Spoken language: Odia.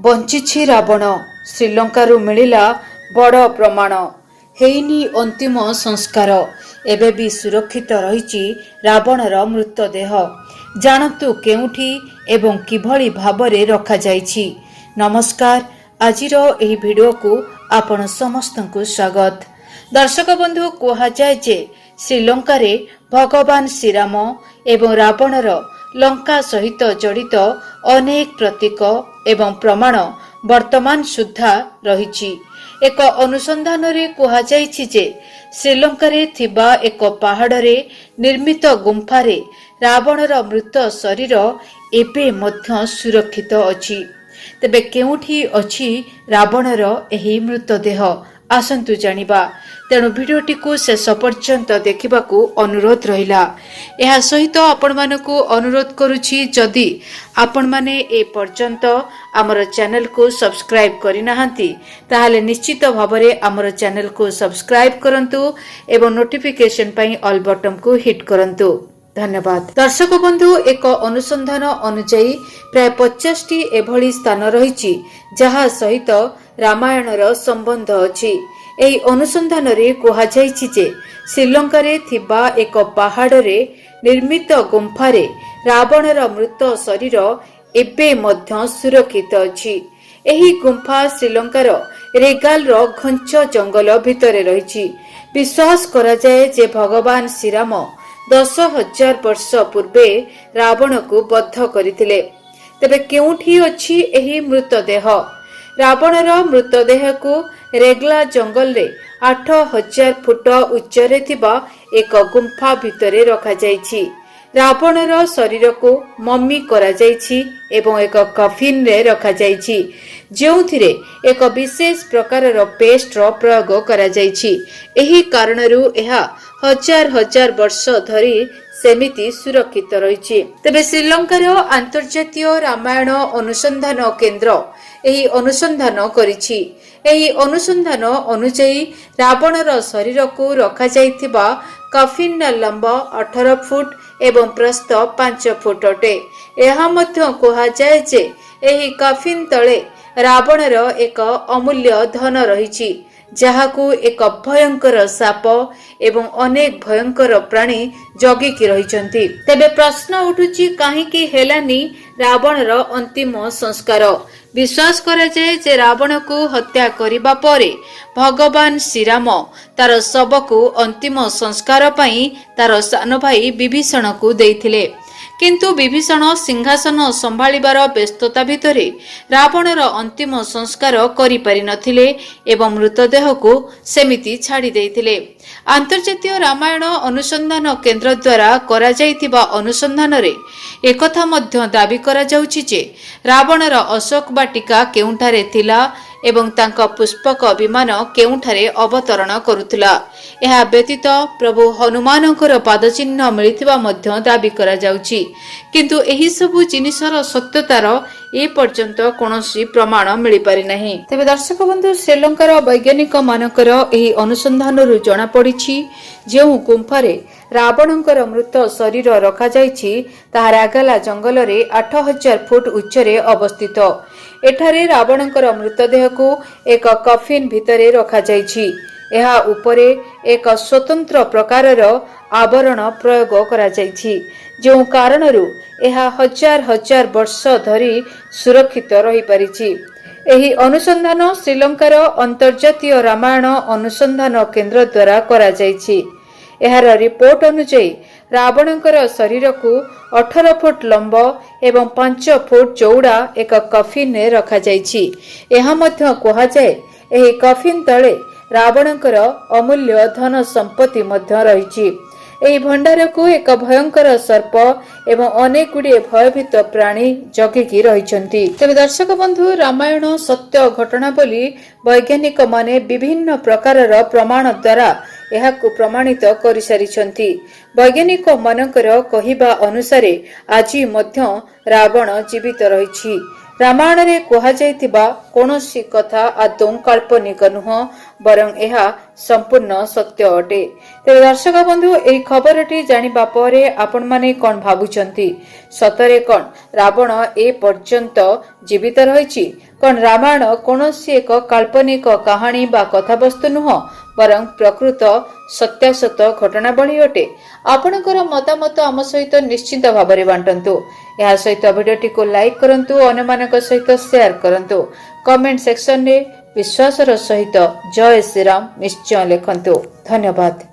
ବଞ୍ଚିଛି ରାବଣ, ଶ୍ରୀଲଙ୍କାରୁ ମିଳିଲା ବଡ଼ ପ୍ରମାଣ। ହେଇନି ଅନ୍ତିମ ସଂସ୍କାର, ଏବେ ବି ସୁରକ୍ଷିତ ରହିଛି ରାବଣର ମୃତଦେହ। ଜାଣନ୍ତୁ କେଉଁଠି ଏବଂ କିଭଳି ଭାବରେ ରଖାଯାଇଛି। ନମସ୍କାର, ଆଜିର ଏହି ଭିଡ଼ିଓକୁ ଆପଣ ସମସ୍ତଙ୍କୁ ସ୍ୱାଗତ। ଦର୍ଶକ ବନ୍ଧୁ, କୁହାଯାଏ ଯେ ଶ୍ରୀଲଙ୍କାରେ ଭଗବାନ ଶ୍ରୀରାମ ଏବଂ ରାବଣର ଲଙ୍କା ସହିତ ଜଡ଼ିତ ଅନେକ ପ୍ରତୀକ ଏବଂ ପ୍ରମାଣ ବର୍ତ୍ତମାନ ସୁଦ୍ଧା ରହିଛି। ଏକ ଅନୁସନ୍ଧାନରେ କୁହାଯାଇଛି ଯେ ଶ୍ରୀଲଙ୍କାରେ ଥିବା ଏକ ପାହାଡ଼ରେ ନିର୍ମିତ ଗୁମ୍ଫାରେ ରାବଣର ମୃତ ଶରୀର ଏବେ ମଧ୍ୟ ସୁରକ୍ଷିତ ଅଛି। ତେବେ କେଉଁଠି ଅଛି ରାବଣର ଏହି ମୃତଦେହ, ଆସନ୍ତୁ ଜାଣିବା। ତେଣୁ ଭିଡ଼ିଓଟିକୁ ଶେଷ ପର୍ଯ୍ୟନ୍ତ ଦେଖିବାକୁ ଅନୁରୋଧ ରହିଲା। ଏହା ସହିତ ଆପଣମାନଙ୍କୁ ଅନୁରୋଧ କରୁଛି, ଯଦି ଆପଣମାନେ ଏ ପର୍ଯ୍ୟନ୍ତ ଆମର ଚ୍ୟାନେଲକୁ ସବସ୍କ୍ରାଇବ୍ କରିନାହାନ୍ତି, ତାହେଲେ ନିଶ୍ଚିତ ଭାବରେ ଆମର ଚ୍ୟାନେଲକୁ ସବସ୍କ୍ରାଇବ୍ କରନ୍ତୁ ଏବଂ ନୋଟିଫିକେସନ୍ ପାଇଁ ଅଲ୍ ବଟନକୁ ହିଟ୍ କରନ୍ତୁ। ଧନ୍ୟବାଦ। ଦର୍ଶକ ବନ୍ଧୁ, ଏକ ଅନୁସନ୍ଧାନ ଅନୁଯାୟୀ ପ୍ରାୟ 50ଟି ଏଭଳି ସ୍ଥାନ ରହିଛି, ଯାହା ସହିତ ରାମାୟଣର ସମ୍ବନ୍ଧ ଅଛି। ଏହି ଅନୁସନ୍ଧାନରେ କୁହାଯାଇଛି ଯେ ଶ୍ରୀଲଙ୍କାରେ ଥିବା ଏକ ପାହାଡ଼ରେ ନିର୍ମିତ ଗୁମ୍ଫାରେ ରାବଣର ମୃତ ଶରୀର ଏବେ ମଧ୍ୟ ସୁରକ୍ଷିତ ଅଛି। ଏହି ଗୁମ୍ଫା ଶ୍ରୀଲଙ୍କାର ରେଗାଲର ଘଞ୍ଚ ଜଙ୍ଗଲ ଭିତରେ ରହିଛି। ବିଶ୍ୱାସ କରାଯାଏ ଯେ ଭଗବାନ ଶ୍ରୀରାମ 10,000 ବର୍ଷ ପୂର୍ବେ ରାବଣକୁ ବଧ କରିଥିଲେ। ତେବେ କେଉଁଠି ଅଛି ଏହି ମୃତଦେହ? ରାବଣର ମୃତଦେହକୁ ରେଗଲା ଜଙ୍ଗଲରେ 8000 ଫୁଟ ଉଚ୍ଚରେ ଥିବା ଏକ ଗୁମ୍ଫା ଭିତରେ ରଖାଯାଇଛି। ରାବଣର ଶରୀରକୁ ମମି କରାଯାଇଛି ଏବଂ ଏକ କଫିନରେ ରଖାଯାଇଛି, ଯେଉଁଥିରେ ଏକ ବିଶେଷ ପ୍ରକାରର ପେଷ୍ଟର ପ୍ରୟୋଗ କରାଯାଇଛି। ଏହି କାରଣରୁ ଏହା ହଜାର ହଜାର ବର୍ଷ ଧରି ସେମିତି ସୁରକ୍ଷିତ ରହିଛି। ତେବେ ଶ୍ରୀଲଙ୍କାର ଆନ୍ତର୍ଜାତୀୟ ରାମାୟଣ ଅନୁସନ୍ଧାନ କେନ୍ଦ୍ର ଏହି ଅନୁସନ୍ଧାନ କରିଛି। ଏହି ଅନୁସନ୍ଧାନ ଅନୁଯାୟୀ ରାବଣର ଶରୀରକୁ ରଖାଯାଇଥିବା କଫିନର ଲମ୍ବ 18 ଫୁଟ ଏବଂ ପ୍ରସ୍ଥ 5 ଫୁଟ ଅଟେ। ଏହା ମଧ୍ୟ କୁହାଯାଏ ଯେ ଏହି କଫିନ ତଳେ ରାବଣର ଏକ ଅମୂଲ୍ୟ ଧନ ରହିଛି, ଯାହାକୁ ଏକ ଭୟଙ୍କର ସାପ ଏବଂ ଅନେକ ଭୟଙ୍କର ପ୍ରାଣୀ ଜଗିକି ରହିଛନ୍ତି। ତେବେ ପ୍ରଶ୍ନ ଉଠୁଛି, କାହିଁକି ହେଲାନି ରାବଣର ଅନ୍ତିମ ସଂସ୍କାର? ବିଶ୍ୱାସ କରାଯାଏ ଯେ ରାବଣକୁ ହତ୍ୟା କରିବା ପରେ ଭଗବାନ ଶ୍ରୀରାମ ତାର ଶବକୁ ଅନ୍ତିମ ସଂସ୍କାର ପାଇଁ ତାର ସାନ ଭାଇ ବିଭୀଷଣକୁ ଦେଇଥିଲେ। କିନ୍ତୁ ବିଭୀଷଣ ସିଂହାସନ ସମ୍ଭାଳିବାର ବ୍ୟସ୍ତତା ଭିତରେ ରାବଣର ଅନ୍ତିମ ସଂସ୍କାର କରିପାରିନଥିଲେ ଏବଂ ମୃତଦେହକୁ ସେମିତି ଛାଡ଼ି ଦେଇଥିଲେ। ଆନ୍ତର୍ଜାତୀୟ ରାମାୟଣ ଅନୁସନ୍ଧାନ କେନ୍ଦ୍ର ଦ୍ୱାରା କରାଯାଇଥିବା ଅନୁସନ୍ଧାନରେ ଏକଥା ମଧ୍ୟ ଦାବି କରାଯାଉଛି ଯେ ରାବଣର ଅଶୋକ ବାଟିକା କେଉଁଠାରେ ଥିଲା ଏବଂ ତାଙ୍କ ପୁଷ୍ପକ ବିମାନ କେଉଁଠାରେ ଅବତରଣ କରୁଥିଲା। ଏହା ବ୍ୟତୀତ ପ୍ରଭୁ ହନୁମାନଙ୍କର ପାଦଚିହ୍ନ ମିଳିଥିବା ମଧ୍ୟ ଦାବି କରାଯାଉଛି। କିନ୍ତୁ ଏହିସବୁ ଜିନିଷର ସତ୍ୟତାର ଏ ପର୍ଯ୍ୟନ୍ତ କୌଣସି ପ୍ରମାଣ ମିଳିପାରିନାହିଁ। ତେବେ ଦର୍ଶକ ବନ୍ଧୁ, ଶ୍ରୀଲଙ୍କାର ବୈଜ୍ଞାନିକ ମାନଙ୍କର ଏହି ଅନୁସନ୍ଧାନରୁ ଜଣାପଡ଼ିଛି, ଯେଉଁ ଗୁମ୍ଫାରେ ରାବଣଙ୍କର ମୃତ ଶରୀର ରଖାଯାଇଛି, ତାହା ରାଗାଲା ଜଙ୍ଗଲରେ 8000 ଫୁଟ ଉଚ୍ଚରେ ଅବସ୍ଥିତ। ଏଠାରେ ରାବଣଙ୍କର ମୃତଦେହକୁ ଏକ କଫିନ ଭିତରେ ରଖାଯାଇଛି। ଏହା ଉପରେ ଏକ ସ୍ୱତନ୍ତ୍ର ପ୍ରକାରର ଆବରଣ ପ୍ରୟୋଗ କରାଯାଇଛି, ଯେଉଁ କାରଣରୁ ଏହା ହଜାର ହଜାର ବର୍ଷ ଧରି ସୁରକ୍ଷିତ ରହିପାରିଛି। ଏହି ଅନୁସନ୍ଧାନ ଶ୍ରୀଲଙ୍କାର ଅନ୍ତର୍ଜାତୀୟ ରାମାୟଣ ଅନୁସନ୍ଧାନ କେନ୍ଦ୍ର ଦ୍ୱାରା କରାଯାଇଛି। ଏହାର ରିପୋର୍ଟ ଅନୁଯାୟୀ ରାବଣଙ୍କର ଶରୀରକୁ 18 ଫୁଟ ଲମ୍ବ ଏବଂ 5 ଫୁଟ ଚଉଡ଼ା ଏକ କଫିନରେ ରଖାଯାଇଛି। ଏହା ମଧ୍ୟ କୁହାଯାଏ, ଏହି କଫିନ ତଳେ ରାବଣଙ୍କର ଅମୂଲ୍ୟ ଧନ ସମ୍ପତ୍ତି ମଧ୍ୟ ରହିଛି। ଏହି ଭଣ୍ଡାରକୁ ଏକ ଭୟଙ୍କର ସର୍ପ ଏବଂ ଅନେକ ଗୁଡ଼ିଏ ଭୟଭୀତ ପ୍ରାଣୀ ଜଗିକି ରହିଛନ୍ତି। ତେବେ ଦର୍ଶକ ବନ୍ଧୁ, ରାମାୟଣ ସତ୍ୟ ଘଟଣା ବୋଲି ବୈଜ୍ଞାନିକମାନେ ବିଭିନ୍ନ ପ୍ରକାରର ପ୍ରମାଣ ଦ୍ୱାରା ଏହାକୁ ପ୍ରମାଣିତ କରିସାରିଛନ୍ତି। ବୈଜ୍ଞାନିକ ମାନଙ୍କର କହିବା ଅନୁସାରେ ଆଜି ମଧ୍ୟ ରାବଣ ଜୀବିତ ରହିଛି। ରାମାୟଣରେ କୁହାଯାଇଥିବା କୌଣସି କଥା ଆଦୌ କାଳ୍ପନିକ ନୁହଁ, ବରଂ ଏହା ସମ୍ପୂର୍ଣ୍ଣ ସତ୍ୟ ଅଟେ। ତେବେ ଦର୍ଶକ ବନ୍ଧୁ, ଏହି ଖବରଟି ଜାଣିବା ପରେ ଆପଣମାନେ କଣ ଭାବୁଛନ୍ତି? ସତରେ କଣ ରାବଣ ଏ ପର୍ଯ୍ୟନ୍ତ ଜୀବିତ ରହିଛି? କଣ ରାମାୟଣ କୌଣସି ଏକ କାଳ୍ପନିକ କାହାଣୀ ବା କଥାବସ୍ତୁ ନୁହଁ, ବରଂ ପ୍ରକୃତ ସତ୍ୟାସତ ଘଟଣାବଳୀ ଅଟେ? ଆପଣଙ୍କର ମତାମତ ଆମ ସହିତ ନିଶ୍ଚିତ ଭାବରେ ବାଣ୍ଟନ୍ତୁ। ଏହା ସହିତ ଭିଡ଼ିଓଟିକୁ ଲାଇକ୍ କରନ୍ତୁ, ଅନ୍ୟମାନଙ୍କ ସହିତ ସେୟାର କରନ୍ତୁ। କମେଣ୍ଟ ସେକ୍ସନରେ ବିଶ୍ୱାସର ସହିତ ଜୟ ଶ୍ରୀରାମ ନିଶ୍ଚୟ ଲେଖନ୍ତୁ। ଧନ୍ୟବାଦ।